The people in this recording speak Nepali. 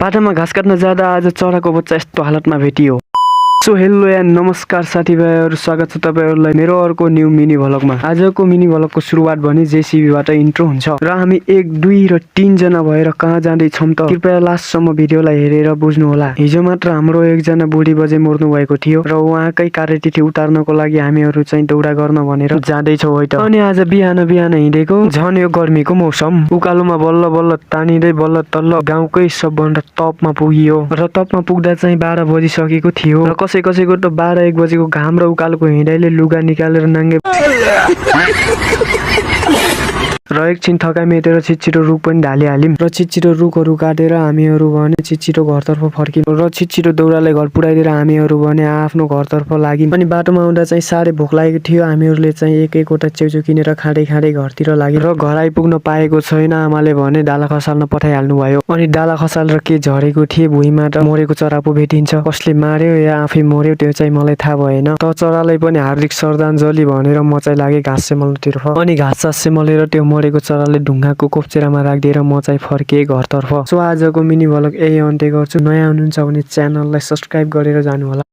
बाटोमा घाँस काट्न जाँदा आज चराको बच्चा यस्तो हालतमा भेटियो। सो हेलो एन्ड नमस्कार साथीभाइहरू, स्वागत छ तपाईहरुलाई मेरो अर्को न्यू मिनी भ्लगमा। आजको मिनी भ्लगको सुरुवात भने जेसीबीबाट इन्ट्रो हुन्छ र हामी 1, 2 र 3 जना भएर कहाँ जाँदै छौं त कृपया लास्टसम्म भिडियोलाई हेरेर बुझ्नु होला। हिजो मात्र हाम्रो एकजना बुढी बजे मर्नु भएको थियो र उहाँकै कार्यतिथि उतार्नको लागि हामीहरू चाहिँ दौडा गर्न भनेर जाँदै छौं है त। अनि आज बिहान हिँडेको झन् यो गर्मीको मौसम उकालोमा बल्ल बल्ल तानिँदै बल्ल तल्ल गाउँकै सबभन्दा टपमा पुगियो र टपमा पुग्दा चाहिँ 12 बजिसकेको थियो र कसैको त 12-1 बजेको घाम र उकालोको हिँडाइले लुगा निकालेर नाङ्गे र एकछिन थकाइ मेटेर छिटछिटो रुख पनि ढालिहाल्यौं र छिटछिटो रुखहरू काटेर हामीहरू भने छिटछिटो घरतर्फ फर्कियौं र छिटछिटो दौडालाई घर पुर्याइदिएर हामीहरू भने आफ्नो घरतर्फ लाग्यौं। अनि बाटोमा आउँदा चाहिँ साह्रै भोक लागेको थियो। हामीहरूले चाहिँ एक-एकवटा च्याउचो किनेर खाँदै घरतिर लाग्यौं र घर आइपुग्न पाएको छैन। आमाले भने डाला खसाल्न पठाइहाल्नु भयो। अनि डाला खसालेर के झरेको थिए भुइँमा त मरेको चरा पो भेटिन्छ। कसले मार्यो या आफै मर्यो त्यो चाहिँ मलाई थाहा भएन। त चरालाई पनि हार्दिक श्रद्धाञ्जली भनेर म चाहिँ लागे घाँस सेमल्नतर्फ। अनि घाँस सेमलेर त्यो मरेको चराले ढुङ्गाको कोप्चेरामा राखिदिएर म चाहिँ फर्किएँ घरतर्फ। सो आजको मिनी भ्लग यही अन्त्य गर्छु। नयाँ हुनुहुन्छ भने च्यानललाई सब्स्क्राइब गरेर जानु होला।